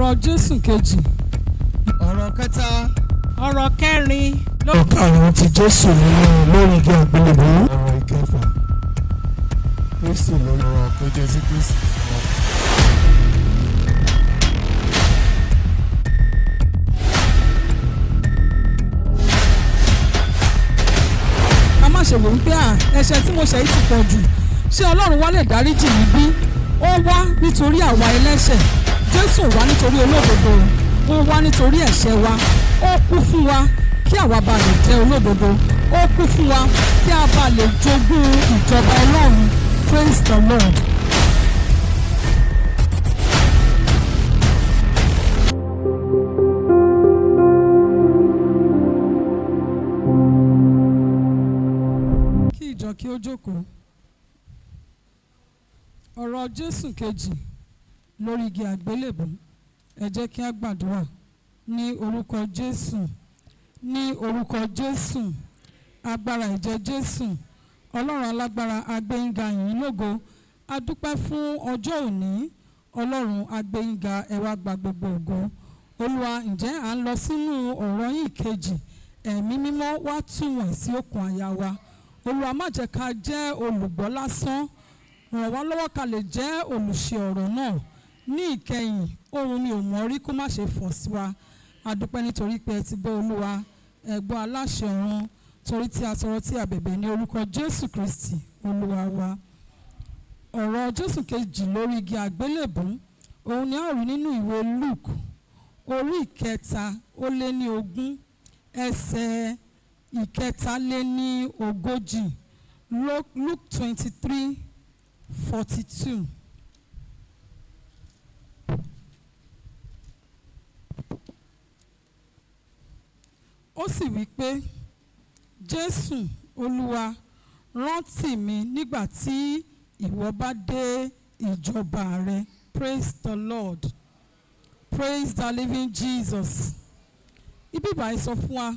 Ọ̀rọ̀ Jésù kejì. Ọ̀rọ̀ kẹta. Ọ̀rọ̀ kẹrin. Ọ̀rọ̀ karùn-ún ti Jésù nínú lórí igi àgbélébùú. Ọ̀rọ̀ ìkẹfà, Kristi lórí. Ọ̀rọ̀ keje sí Kristi sọ. Ká má ṣe wò wípé à, ẹ̀ṣẹ̀ tí mo ṣẹ̀ yìí ti pọ̀ jù, ṣé Ọlọ́run wá lè dáríjì mí bí? Ó wá nítorí àwa ẹlẹ́ṣẹ̀. Jésù wá nítorí olódodo, ó wá nítorí ẹ̀ṣẹ̀ wa. Ó kú fún wa kí àwa bá lè jẹ́ olódodo. Ó kú fún wa kí a bá lè jogún ìjọba Ọlọ́run. Praise the Lord. Kí ìjọ kí ó jókòó. Ọ̀rọ̀ Jésù kejì lórí igi àgbélébùú. Ẹ jẹ́ kí a gbàdúrà. Ní orúkọ Jésù, ní orúkọ Jésù, agbára ẹ̀jẹ̀ Jésù, Ọlọ́run alágbára, agbẹ́yìnga yìí lógo. A dúpẹ́ fún ọjọ́ òní. Ọlọ́run agbẹ́yìnga, ẹ wá gba gbogbo ògo. Olúwa, ǹjẹ́ à ń lọ sínú ọ̀rọ̀ yìí kejì. Ẹ̀mí Mímọ́, wá túwọ̀n sí òkun àyà wa. Olúwa, má jẹ́ ká jẹ́ olùgbọ́ lásán. Ràn wá lọ́wọ́ ká lè jẹ́ olùṣe ọ̀rọ̀ náà ní ìkẹyìn. Ohun mi ò mọ̀ rí, kó má ṣe fọ̀ sí wa. A dúpẹ́ nítorí pé ẹ ti gbọ́. Olúwa, ẹ gbọ́. Aláṣẹ ọ̀run, torí tí a sọ̀rọ̀ tí a bẹ̀bẹ̀ ní orúkọ Jésù Kristi Olúwa wa. Ọ̀rọ̀ Jésù kejì lórí igi àgbélébùú, òun ni a ó rí nínú ìwé Luke orí 23, ẹsẹ̀ 43. Luke 23:42. Ó sì wí pé, "Jésù, Olúwa, rántí mi nígbà tí ìwọ bá dé ìjọba rẹ." Praise the Lord. Praise the living Jesus. Ibi báyìí sọ fún wa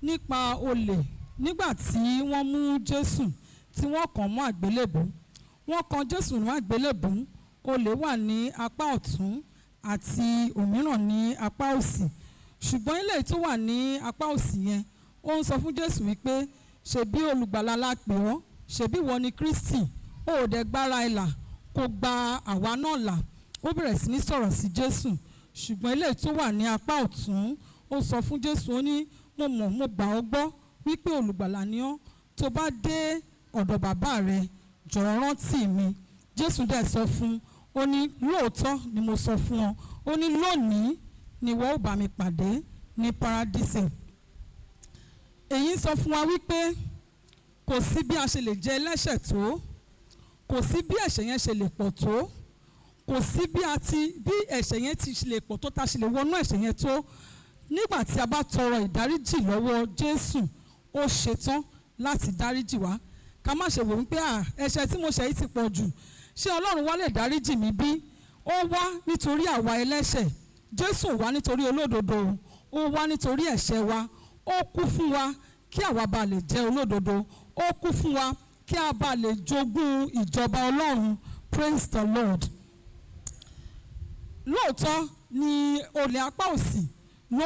nípa olè nígbà tí wọ́n mú Jésù tí wọ́n kàn mọ́ àgbélébùú. Wọ́n kan Jésù mọ́ àgbélébùú. Olè wà ní apá ọ̀tún àti òmíràn ní apá òsì, ṣùgbọ́n ilé tó wà ní apá òsì yẹn, ó ń sọ fún Jésù wípé, "Ṣebí olùgbàlà la pè ọ́, ṣebí ìwọ ni Kristi, ó ò dẹ̀ gbára ẹ̀ là, kó gba àwa náà là." Ó bẹ̀rẹ̀ sí ní sọ̀rọ̀ sí Jésù. Ṣùgbọ́n ilé tó wà ní apá ọ̀tún, ó sọ fún Jésù, ó ní, "Mo mọ̀, mo gbà ọ́ gbọ́ wípé olùgbàlà ni ọ́. Tó bá dé ọ̀dọ̀ bàbá rẹ, jọ̀ọ́ rántí mi." Jésù dẹ̀ sọ fún un, ó ní, "Lóòótọ́ ni mo sọ fún ọ," ó ní, "lónìí ni ìwọ ó bá mi pàdé ní paradíṣe." Èyí ń sọ fún wa wípé kò sí bí a ṣe lè jẹ́ ẹlẹ́ṣẹ̀ tó, kò sí bí ẹ̀ṣẹ̀ yẹn ṣe lè pọ̀ tó, kò sí bí a ti bí ẹ̀ṣẹ̀ yẹn ti lè pọ̀ tó, tá a ṣe lè wọnú ẹ̀ṣẹ̀ yẹn tó, nígbà tí a bá tọrọ ìdáríjì lọ́wọ́ Jésù, ó ṣetán láti dáríjì wá. Ká má ṣe wò wípé à, ẹ̀ṣẹ̀ tí mo ṣẹ̀ yìí ti pọ̀ jù, ṣé Ọlọ́run wá lè dáríjì mí bí? Ó wá nítorí àwa ẹlẹ́ṣẹ̀. Jésù wá nítorí olódodo, ó wá nítorí ẹ̀ṣẹ̀ wa. Ó kú fún wa kí àwa bá lè jẹ́ olódodo. Ó kú fún wa kí a bá lè jogún ìjọba Ọlọ́run. Praise the Lord. Lóòótọ́ ni olè apá òsì ló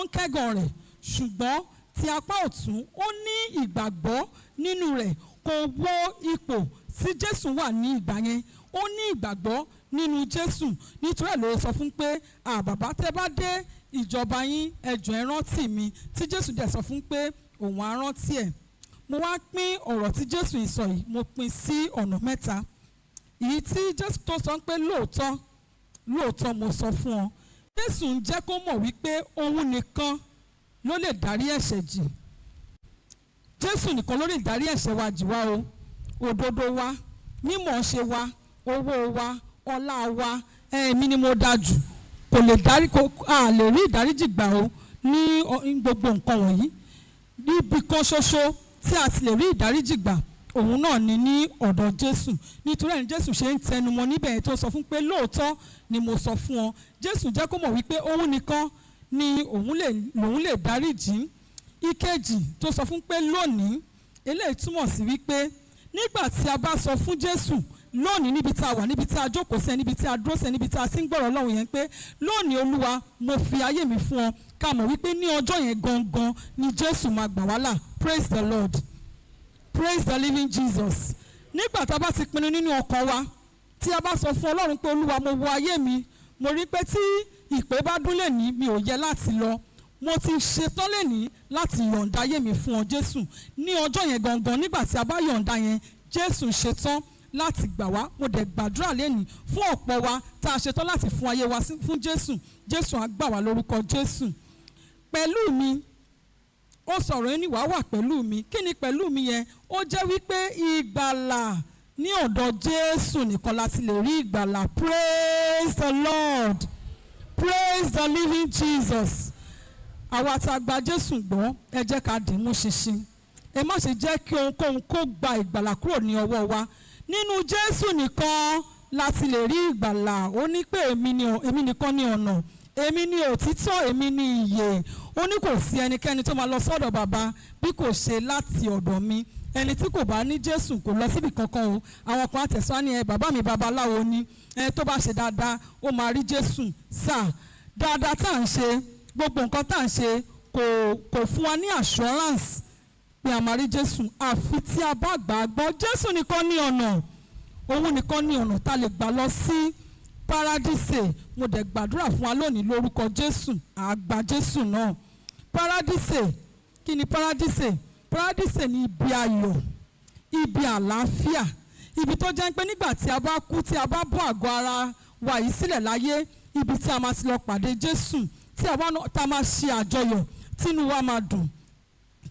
ń kẹ́gàn rẹ̀, ṣùgbọ́n ti apá ọ̀tún, ó ní ìgbàgbọ́ nínú rẹ̀. Kò wo ipò tí Jésù wà ní ìgbà yẹn, ó ní ìgbàgbọ́ nínú Jésù. Nítorí ẹ̀ ló sọ fún pé, "À bàbá, tẹ́ bá dé ìjọba yín, ẹ jọ̀ọ́, ẹ rántí mi." Tí Jésù dẹ̀ sọ fún pé òun á rántí ẹ̀. Mo wá pín ọ̀rọ̀ tí Jésù yìí sọ yìí, mo pín sí ọ̀nà mẹ́ta. Èyí tí Jésù tó sọ pé, "Lóòótọ́ lóòótọ́ mo sọ fún ọ," Jésù ń jẹ́ kó mọ̀ wípé òun nìkan ló lè dárí ẹ̀ṣẹ̀ jì. Jésù nìkan ló lè dárí ẹ̀ṣẹ̀ wa jì wá o. Òdodo wa, mímọ̀ ṣe wa, owó wa, ọlá wa, ẹ̀mí ni mo dáa jù, kò lè dárí, kò a lè rí ìdáríjì gbà o ní gbogbo nǹkan wọ̀nyí. Níbi kan ṣoṣo tí a ti lè rí ìdáríjì gbà, òun náà ni ní ọ̀dọ̀ Jésù. Nítorí ẹni Jésù ṣe ń tẹnumọ́ níbẹ̀ tó sọ fún pé, "Lóòótọ́ ni mo sọ fún ọ." Jésù jẹ́ kó mọ̀ wípé òun nìkan ni òun lè lòun lè dáríjì. Ìkejì tó sọ fún pé lónìí, eléyìí túmọ̀ sí wípé nígbà tí a bá sọ fún Jésù Lónìí, níbi tá a wà, níbi tí a jókòó sí, níbi tí a dúró sí, níbi tí a ti ń gbọ́rọ̀ Ọlọ́run yẹn pé lónìí, Olúwa, mo fi ayé mi fún ọ, ká mọ̀ wípé ní ọjọ́ yẹn gangan ni Jésù máa gbà wá là. Praise the Lord. Praise the living Jesus. Nígbà tá a bá ti pinnu nínú ọkàn wa, tí a bá sọ fún Ọlọ́run pé, "Olúwa, mo wo ayé mi, mo rí pé tí ìpè bá dún lẹ́ni, mi ò yẹ láti lọ. Mo ti ṣetán lẹ́ni láti yọ̀ǹda ayé mi fún ọ, Jésù." Ní ọjọ́ yẹn gangan, nígbà tí a bá yọ̀ǹda yẹn, Jésù ṣetán láti gbà wá. Mo dẹ̀ gbàdúrà lẹ́ni fún ọ̀pọ̀ wa tá a ṣetán láti fún ayé wa fún Jésù, Jésù á gbà wá lórúkọ Jésù. Pẹ̀lú mi, ó sọ̀rọ̀ ẹni wàá wà pẹ̀lú mi. Kí ni pẹ̀lú mi yẹn? Ó jẹ́ wípé ìgbàlà ní ọ̀dọ̀ Jésù nìkan láti lè rí ìgbàlà. Praise the Lord. Praise the living Jesus. Àwa tá a gba Jésù gbọ́, ẹ jẹ́ ká dì í mú ṣinṣin. Ẹ má ṣe jẹ́ kí ohunkóhun kó gba ìgbàlà kúrò ní ọwọ́ wa. Nínú Jésù nìkan láti lè rí ìgbàlà. Ó ní pé èmi nìkan ní ọ̀nà, èmi ní òtítọ́, èmi ní ìyè. Ó ní kò sí ẹnikẹ́ni tó máa lọ sọ́dọ̀ Bàbá bí kò ṣe láti ọ̀dọ̀ mi. Ẹni tí kò bá ní Jésù kò lọ síbi kankan o. Àwọn kan àtẹ̀sán ni ẹ bàbá mi babaláwo ni ẹ, tó bá ṣe dáadáa, ó máa rí Jésù. Sáà dáadáa tá à ń ṣe, gbogbo nǹkan tá à ń ṣe kò fún wa ní assurance pé a máa rí Jésù, àfi tí a bá gbà á gbọ́. Jésù nìkan ní ọ̀nà, òun nìkan ní ọ̀nà tá a lè gbà lọ sí paradíṣe. Mo dẹ̀ gbàdúrà fún wa lónìí lórúkọ Jésù, àgbà Jésù náà. Paradíṣe, kí ni paradíṣe? Paradíṣe ní ibi ayọ̀, ibi àlàáfíà, ibi tó jẹ́ pé nígbà tí a bá kú, tí a bá bọ́ àgọ́ ara wa yìí sílẹ̀ láyé, ibi tí a máa ti lọ pàdé Jésù, tí a wá tá a máa ṣe àjọyọ̀, tínú wa máa dùn,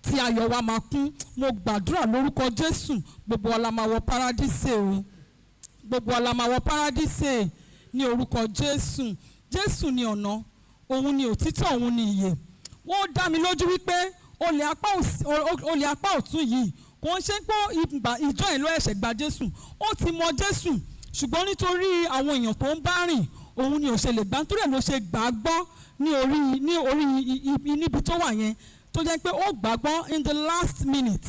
tí ayọ̀ wa máa kún. Mo gbàdúrà lórúkọ Jésù, gbogbo wa la máa wọ paradíṣe o. Gbogbo wa la máa wọ paradíṣe ní orúkọ Jésù. Jésù ni ọ̀nà, òun ni òtítọ́, òun ni ìyè. Wọ́n dá mi lójú wípé olè apá ọ̀tún yìí, kò ń ṣe pé ìjọ yẹn ló ẹ̀ṣẹ̀ gba Jésù. Ó ti mọ Jésù, ṣùgbọ́n nítorí àwọn èèyàn tó ń bá rìn, òun ni ò ṣe lè gbà. Nítorí ẹ̀ ló ṣe gbà á gbọ́ ní orí níbi tó wà yẹn, tó jẹ́ pé ó gbàgbọ́ in the last minute.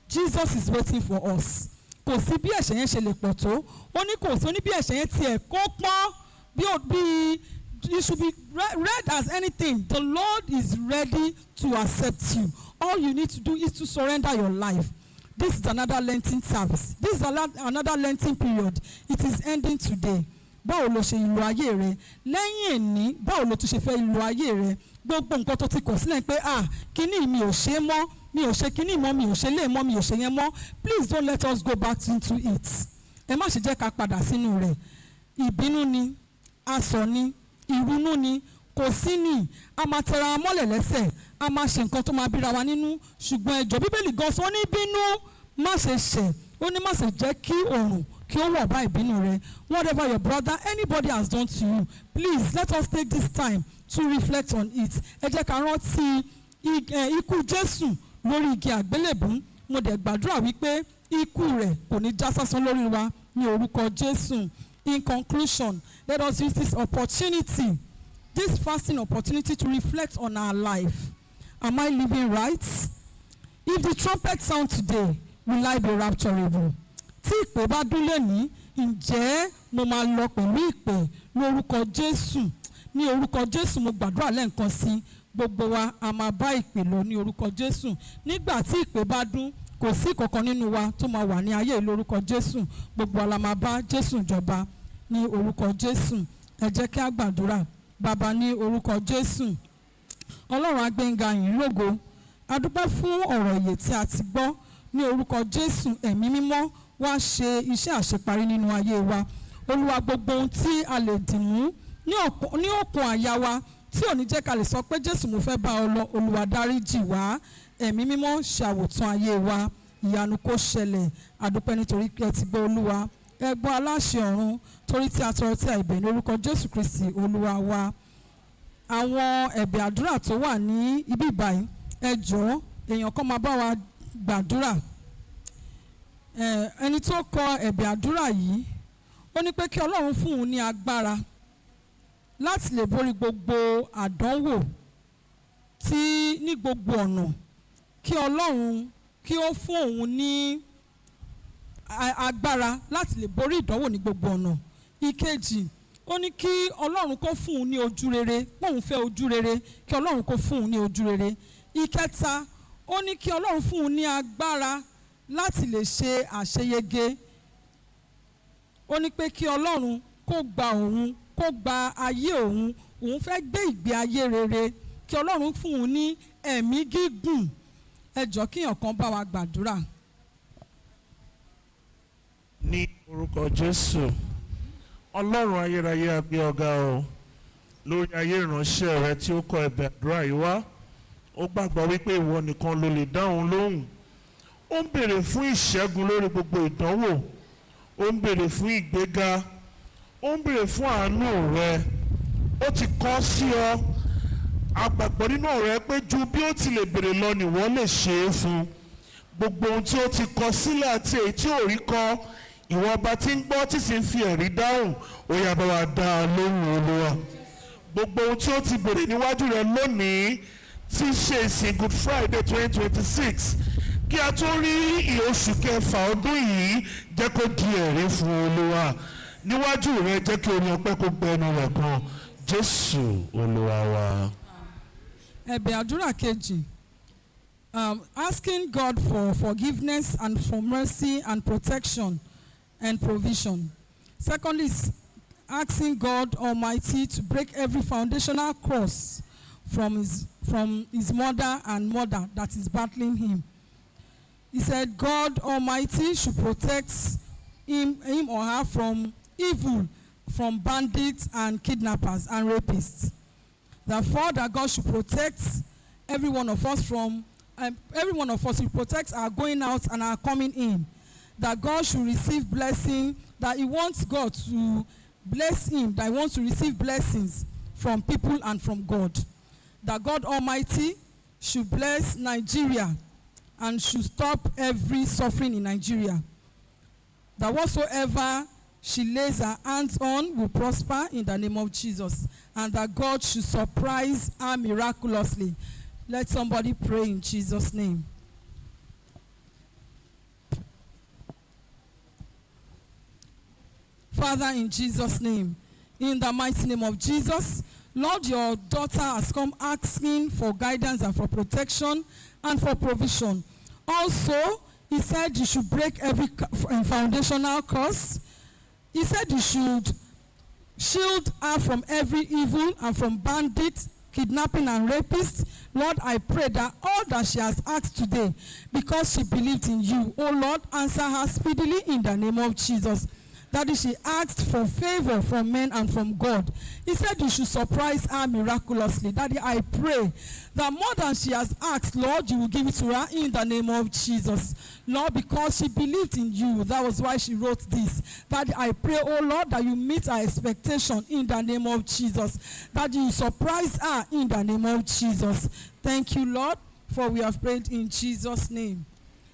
Jesus is waiting for us. Kò sí bí ẹ̀ṣẹ̀ yẹn ṣe lè pọ̀ tó. Ó ní kò sí, ó ní bí ẹ̀ṣẹ̀ yẹn tiẹ̀ kó pọ́n bí it should be red as anything, the Lord is ready to accept you. All you need to do is to surrender your life. This is another Lenten service. This is another Lenten period. It is ending today. Báwo ló ṣe ìlò ayé rẹ lẹ́yìn èní? Báwo ló tún ṣe fẹ́ ìlò ayé rẹ? Gbogbo nǹkan tó ti kọ̀ sílẹ̀ pé, "Ah, kíní mi ò ṣe é mọ́, mi ò ṣe kíní mọ́, mi ò ṣe lé mọ́, mi ò ṣe yẹn mọ́," please don't let us go back into it. Ẹ má ṣe jẹ́ ká padà sínú rẹ̀. Ìbínú ni, asọ̀ ni, ìrunú ni, kò sí ní a máa tẹra mọ́lẹ̀ lẹ́sẹ̀, a máa ṣe nǹkan tó máa bíra wa nínú. Ṣùgbọ́n ẹjọ́, Bíbélì gan sọ, ó ní bínú, má ṣe ṣẹ̀. Ó ní má ṣe jẹ́ kí òòrùn kí ó wọ̀ bá ìbínú rẹ. Whatever your brother, anybody has done to you, please let us take this time to reflect on it. Ẹ jẹ́ ká rántí ikú Jésù lórí igi àgbélébùú. Mo dẹ̀ gbàdúrà wípé ikú rẹ̀ kò ní já sásán lórí wa ní orúkọ Jésù. In conclusion, let us use this opportunity, this fasting opportunity, to reflect on our life. Am I living right? If the trumpet sound today, will I be rapturable? Tí ìpè bá dún lónìí, ǹjẹ́ mo máa lọ pẹ̀lú ìpè lórúkọ Jésù? Ní orúkọ Jésù, mo gbàdúrà lẹ́ẹ̀kan sí, gbogbo wa a máa bá ìpè lọ ní orúkọ Jésù. Nígbà tí ìpè bá dún, kò sí kankan nínú wa tó máa wà ní ayé lórúkọ Jésù. Gbogbo wa la máa bá Jésù jọba ní orúkọ Jésù. Ẹ jẹ́ kí a gbàdúrà. Bàbá, ní orúkọ Jésù, Ọlọ́run agbẹ́ngà yìí lógo, a dúpẹ́ fún ọ̀rọ̀ ìyè tí a ti gbọ́ ní orúkọ Jésù. Ẹ̀mí Mímọ́, wá ṣe iṣẹ́ àṣeparí nínú ayé wa. Olúwa, gbogbo ohun tí a lè dì mú ní òkun àyà wa tí ò ní jẹ́ ká lè sọ pé, "Jésù, mo fẹ́ bá ọ lọ," Olúwa, dáríjì wá. Ẹ̀mí Mímọ́, ṣàwòtán ayé wa, ìyanu kó ṣẹlẹ̀. A dúpẹ́ nítorí pé ẹ ti gbọ́. Olúwa, ẹ gbọ́, aláṣẹ ọ̀run, torí tí a tọrọ tí a ìbẹ̀ ní orúkọ Jésù Kristi Olúwa wa. Àwọn ẹ̀bẹ̀ àdúrà tó wà ní ibi ìbàyìí, ẹ jọ̀ọ́, èèyàn kan máa bá wa gbàdúrà. Ẹni tó kọ ẹ̀bẹ̀ àdúrà yìí, ó ní pé kí Ọlọ́run fún òun ní agbára láti lè borí gbogbo àdánwò tí ní gbogbo ọ̀nà, kí Ọlọ́run kí ó fún òun ní agbára láti lè borí ìdánwò ní gbogbo ọ̀nà. Ìkejì, ó ní kí Ọlọ́run kó fún un ní ojú rere, póun fẹ́ ojú rere, kí Ọlọ́run kó fún un ní ojú rere. Ìkẹta, ó ní kí Ọlọ́run fún un ní agbára láti lè ṣe àṣeyege. Ó ní pé kí Ọlọ́run kó gba òun, kó gba ayé òun, òun fẹ́ gbé ìgbé ayé rere, kí Ọlọ́run fún un ní ẹ̀mí gígùn. Ẹ jọ̀ọ́, kíyàn kan bá wa gbàdúrà. Ní orúkọ Jésù, Ọlọ́run ayérayé, a gbé ọ̀gá o lórí ayé ìránṣẹ́ rẹ tí ó kọ ẹ̀bẹ̀ àdúrà yìí wá. Ó gbàgbọ́ wípé ìwọ nìkan ló lè dáhùn lóhùn. Ó ń béèrè fún ìṣẹ́gun lórí gbogbo ìdánwò, ó ń béèrè fún ìgbéga, ó ń béèrè fún àánú rẹ. Ó ti kọ́ sí ọ. Agbàgbọ́ nínú ọ̀rẹ́ pé ju bí ó ti lè béèrè lọ nìwọ lè ṣe é fún. Gbogbo ohun tí ó ti kọ sílẹ̀ àti èyí tí ò rí kọ, ìwọ ọba tí ń gbọ́ tí sì ń fi ẹ̀rí dáhùn, ó yá, bá wa dá a lóhùn, Olúwa. Gbogbo ohun tí ó ti béèrè níwájú rẹ lónìí, tí í ṣe ìsìn Good Friday 2026, kí a tó rí oṣù kẹfà ọdún yìí, jẹ́ kó di ẹ̀rí fún, Olúwa, níwájú rẹ. Jẹ́ kí orin ọpẹ́ kó gbẹnu rẹ̀ kan. Jésù Olúwa wa. Ẹ̀bẹ̀ àdúrà kejì, asking God for forgiveness and for mercy and protection and provision. Secondly, is asking God Almighty to break every foundational curse from his mother and mother that is battling him. He said God Almighty should protect him or her from evil, from bandits and kidnappers and rapists. Therefore, that God should protect every one of us from every one of us should protect our going out and our coming in. That God should receive blessing, that he wants God to bless him, that he wants to receive blessings from people and from God. That God Almighty should bless Nigeria and should stop every suffering in Nigeria. That whatsoever she lays her hands on will prosper in the name of Jesus. And that God should surprise her miraculously. Let somebody pray in Jesus' name. Father, in Jesus' name, in the mighty name of Jesus, Lord, your daughter has come asking for guidance and for protection and for provision. Also, he said you should break every foundational curse. He said you should shield her from every evil and from bandits, kidnapping and rapists. Lord, I pray that all that she has asked today, because she believed in you, oh Lord, answer her speedily in the name of Jesus. That is, she asked for favor from men and from God. He said you should surprise her miraculously. Daddy, I pray that more than she has asked, Lord, you will give it to her in the name of Jesus. Lord, because she believed in you, that was why she wrote this. Daddy, I pray, oh Lord, that you meet her expectation in the name of Jesus. That you surprise her in the name of Jesus. Thank you, Lord, for we have prayed in Jesus' name.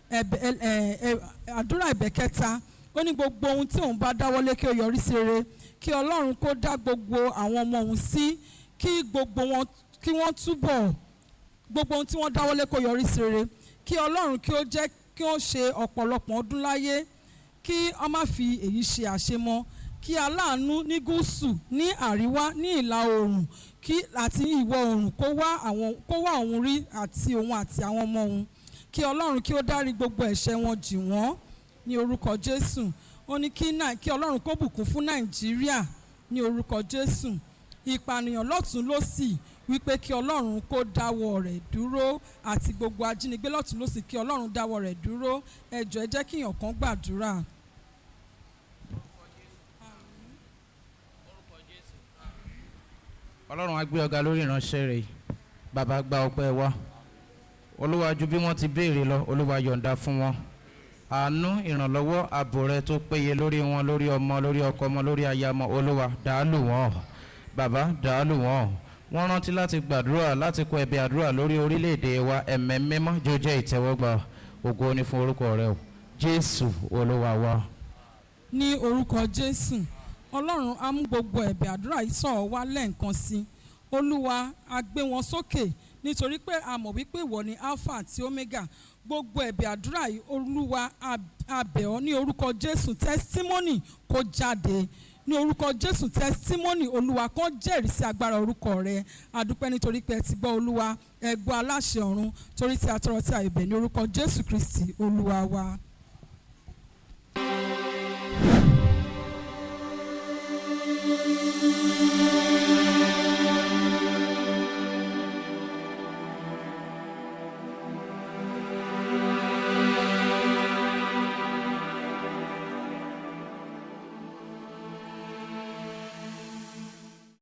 Ẹ̀bẹ̀ ẹ ẹ àdúrà ẹ̀bẹ̀ kẹta, ó ní gbogbo ohun tí òun bá dáwọ́lé kí ó yọrí sí rere, kí Ọlọ́run kó dá gbogbo àwọn ọmọ òun sí, kí gbogbo wọn kí wọ́n túbọ̀, gbogbo ohun tí wọ́n dáwọ́lé kó yọrí sí rere, kí Ọlọ́run kí ó jẹ́ kí ó ṣe ọ̀pọ̀lọpọ̀ ọdún láyé, kí wọ́n má fi èyí ṣe àṣemọ́, kí aláàánú ní gúúsù, ní àríwá, ní ìlà oòrùn kí àti ìwọ̀ oòrùn kó wá òun rí, àti òun àti àwọn ọmọ òun, kí Ọlọ́run kí ó dárí gbogbo ẹ̀ṣẹ̀ wọn jì wọ́n ní orúkọ Jésù. Ó ní kí Ọlọ́run kó bùkún fún Nàìjíríà ní orúkọ Jésù. Ìpànìyàn lọ́tún lọ́sì, wípé kí Ọlọ́run kó dáwọ́ rẹ̀ dúró, àti gbogbo ajínigbé lọ́tún lọ́sì, kí Ọlọ́run dáwọ́ rẹ̀ dúró. Ẹ jọ̀ọ́, ẹ jẹ́ kí èèyàn kan gbàdúrà. Ọlọ́run á gbé ọ̀gá lórí ìránṣẹ́ rẹ̀. Bàbá, gba ọpẹ́ wa. Olúwa, ju bí wọ́n ti béèrè lọ, Olúwa, yọ̀ǹda fún wọn àánú, ìrànlọ́wọ́, ààbò rẹ tó péye lórí wọn, lórí ọmọ, lórí ọkọ ọmọ, lórí aya ọmọ. Olúwa, dàálù wọn. Bàbá, dàálù wọn. Wọ́n rántí láti gbàdúrà, láti kọ ẹ̀bẹ̀ àdúrà lórí orílẹ̀-èdè wa. Ẹ̀mẹ́ mímọ́, jẹ́ ó jẹ́ ìtẹ́wọ́gbà. Ògo ni fún orúkọ rẹ o. Jésù Olúwa wa. Ní orúkọ Jésù, Ọlọ́run á mú gbogbo ẹ̀bẹ̀ àdúrà yìí sọ̀rọ̀ wá lẹ́ẹ̀kan sí. Olúwa, á gbé wọn sókè. Nítorí pé a mọ̀ wípé ìwọ ni Alpha àti Omega. Gbogbo ẹ̀bẹ̀ àdúrà yìí, Olúwa, a bẹ̀ ọ́ ní orúkọ Jésù, testimony kó jáde ní orúkọ Jésù. Testimony, Olúwa, kan jẹ́rìí sí agbára orúkọ rẹ. Adúpẹ́ nítorí pé ẹ ti gbọ́. Olúwa, ẹ gbọ́, aláṣẹ ọ̀run, torí tí a tọrọ tí a ìbẹ̀ ní orúkọ Jésù Kristi Olúwa wa.